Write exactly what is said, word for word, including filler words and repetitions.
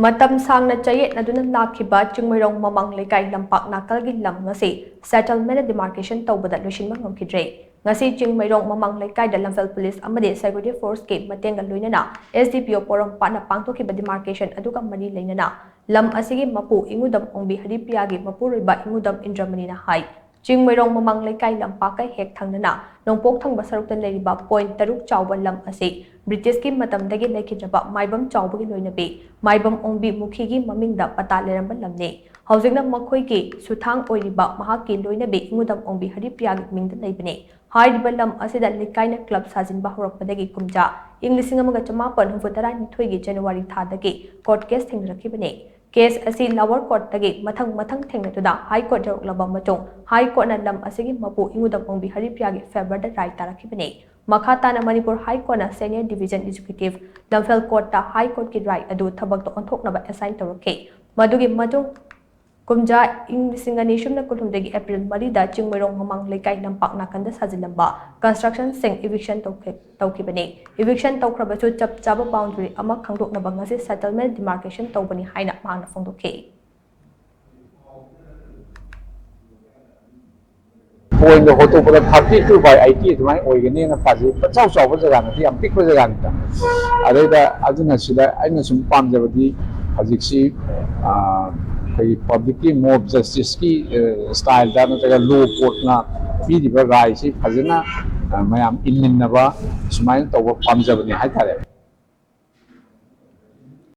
ꯃꯇꯝ ꯁꯥꯡꯅ ꯆꯌꯦꯠꯅꯗꯨꯅ ꯂꯥꯛꯈꯤꯕ ꯆꯤꯡꯃꯩꯔꯣꯡ ꯃꯃꯥꯡ ꯂꯩꯀꯥꯏ ꯂꯝꯄꯥꯛ ꯅꯥꯀꯜꯒꯤ ꯂꯝ ꯉꯁꯤ settlement demarcation ꯇꯧꯕꯗ ꯂꯣꯏꯁꯤꯟꯕ ꯉꯝꯈꯤꯗ꯭ꯔꯦ꯫ ꯉꯁꯤ ꯆꯤꯡꯃꯩꯔꯣꯡ ꯃꯃꯥꯡ ꯂꯩꯀꯥꯏꯗ ꯂꯝꯐꯦꯜ ꯄꯨꯂꯤꯁ ꯑꯃꯗꯤ security forceꯀꯤ ꯃꯇꯦꯡꯒ ꯂꯣꯏꯅꯅ S D P O ꯄꯣꯔꯣꯝꯄꯥꯠꯅ ꯄꯥꯡꯊꯣꯛꯈꯤꯕ demarcation ꯑꯗꯨꯒ ꯃꯔꯤ ꯂꯩꯅꯅ ꯂꯝ ꯑꯁꯤꯒꯤ ꯃꯄꯨ ꯏꯉꯨꯗꯝ ꯑꯣꯡꯕꯤ ꯍꯔꯤꯄ꯭ꯔꯤꯌꯥꯒꯤ ꯃꯄꯨꯔꯣꯏꯕ ꯏꯉꯨꯗꯝ ꯏꯟꯗ꯭ꯔꯃꯅꯤꯅ ꯍꯥꯏ, ꯆꯤꯡꯃꯩꯔꯣꯡ ꯃꯃꯥꯡ ꯂꯩꯀꯥꯏ ꯂꯝꯄꯥꯛꯀ ꯍꯦꯛ ꯊꯪꯅꯅ ꯅꯣꯡꯄꯣꯛ ꯊꯪꯕ ꯁꯔꯨꯛꯇ ꯂꯩꯔꯤꯕ point ꯇꯔꯨꯛ ꯆꯥꯎꯕ ꯂꯝ ꯑꯁꯤ ꯕ꯭ꯔꯤꯇꯤꯁꯀꯤ ꯃꯇꯝꯗꯒꯤ ꯂꯩꯈꯤꯗ꯭ꯔꯕ ꯃꯥꯏꯕꯝ ꯆꯥꯎꯕꯒꯤ ꯂꯣꯏꯅꯕꯤ ꯃꯥꯏꯕꯝ ꯑꯣꯡꯕꯤ ꯃꯨꯈꯤꯒꯤ ꯃꯃꯤꯡꯗ ꯄꯇꯥ ꯂꯩꯔꯝꯕ ꯂꯝꯅꯤ꯫ ꯍꯧꯖꯤꯛꯅ ꯃꯈꯣꯏꯒꯤ ꯁꯨꯊꯥꯡ ꯑꯣꯏꯔꯤꯕ ꯃꯍꯥꯛꯀꯤ ꯂꯣꯏꯅꯕꯤ ꯏꯉꯨꯗꯝ ꯑꯣꯡꯕꯤ ꯍꯔꯤꯄ꯭ꯔꯤꯌꯥꯒꯤ ꯃꯤꯡꯗ ꯂꯩꯕꯅꯤ꯫ ꯍꯥꯏꯔꯤꯕ ꯂꯝ ꯑꯁꯤꯗ ꯂꯩꯀꯥꯏꯅ club ꯁꯥꯖꯤꯟꯕ ꯍꯧꯔꯛꯄꯗꯒꯤ ꯀꯨꯝꯖꯥ ꯏꯪ ꯂꯤꯁꯤꯡ ꯑꯃꯒ ꯆꯃꯥꯄꯟ ꯍꯨꯝꯐꯨ ꯇꯔꯥꯅꯤꯊꯣꯏꯒꯤ January ꯊꯥꯗꯒꯤ court case ꯊꯦꯡꯅꯔꯛꯈꯤꯕꯅꯤ꯫ Case ꯑꯁꯤ lower courtꯇꯒꯤ ꯃꯊꯪ ꯃꯊꯪ ꯊꯦꯡꯅꯗꯨꯅ High Court ꯌꯧꯔꯛꯂꯕ ꯑꯃꯁꯨꯡ High Courtꯅ ꯂꯝ ꯑꯁꯤꯒꯤ ꯃꯄꯨ ꯏꯉꯨꯗꯝ ꯑꯣꯡꯕꯤ ꯍꯔꯤꯄ꯭ꯔꯤꯌꯥꯒꯤ favourꯗ ꯔꯥꯏ ꯇꯥꯔꯛꯈꯤꯕꯅꯤ꯫ ꯃꯈꯥ ꯇꯥꯅ Manipur High Courtꯅ Senior Division Executive ꯂꯝꯐꯦꯜ Courtꯇ High Courtꯀꯤ ꯔꯥꯏ ꯑꯗꯨ ꯊꯕꯛꯇ ꯑꯣꯟꯊꯣꯛꯅꯕ assign ꯇꯧꯔꯛꯈꯤ꯫ ꯃꯗꯨꯒꯤ ꯃꯇꯨꯡ ꯀꯨꯝꯖꯥ ꯏꯪ ꯂꯤꯁꯤꯡ ꯑꯅꯤ ꯁꯨꯞꯅ ꯀꯨꯟꯍꯨꯝꯗꯣꯏꯒꯤ April ꯃꯔꯤꯗ ꯆꯤꯡꯃꯩꯔꯣꯡ ꯃꯃꯥꯡ ꯂꯩꯀꯥꯏ ꯂꯝꯄꯥꯛ ꯅꯥꯀꯟꯗ ꯁꯥꯖꯤꯜꯂꯝꯕ constructionꯁꯤꯡ eviction ꯇꯧꯈꯤ-, ꯇꯧꯈꯤꯕꯅꯤ꯫ Eviction ꯇꯧꯈ꯭ꯔꯕꯁꯨ ꯆꯞ ꯆꯥꯕ boundary ꯑꯃ ꯈꯪꯗꯣꯛꯅꯕ ꯉꯁꯤ settlement demarcation ꯇꯧꯕꯅꯤ ꯍꯥꯏꯅ ꯃꯍꯥꯛꯅ ꯐꯣꯡꯗꯣꯛꯈꯤ꯫ Pointꯗꯣ ꯍꯣꯠꯇꯣꯛꯄꯗ thirty two by eighty ꯑꯗꯨꯃꯥꯏꯅ ꯑꯣꯏꯒꯅꯤꯅ ꯄꯥꯖꯩ꯫ ꯄꯆꯥꯎ ꯆꯥꯎꯕ ꯖꯒꯥ ꯅꯠꯇꯦ, ꯌꯥꯝ ꯄꯤꯛꯄ ꯖꯒꯥꯅꯤꯗ꯫ ꯑꯗꯩꯗ ꯑꯗꯨꯅ ꯁꯤꯗ ꯑꯩꯅ ꯁꯨꯝ ꯄꯥꯝꯖꯕꯗꯤ ꯍꯧꯖꯤꯛꯁꯤ, ꯑ, ꯑꯩꯈꯣꯏꯒꯤ publicꯀꯤ mob justiceꯀꯤ, ꯑ, styleꯗ ꯅꯠꯇ꯭ꯔꯒ law courtꯅ ꯄꯤꯔꯤꯕ ꯔꯥꯏꯁꯤ ꯐꯖꯅ, ꯑ, ꯃꯌꯥꯝ ꯏꯟꯃꯤꯟꯅꯕ ꯁꯨꯃꯥꯏꯅ ꯇꯧꯕ ꯄꯥꯝꯖꯕꯅꯤ ꯍꯥꯏꯇꯥꯔꯦ꯫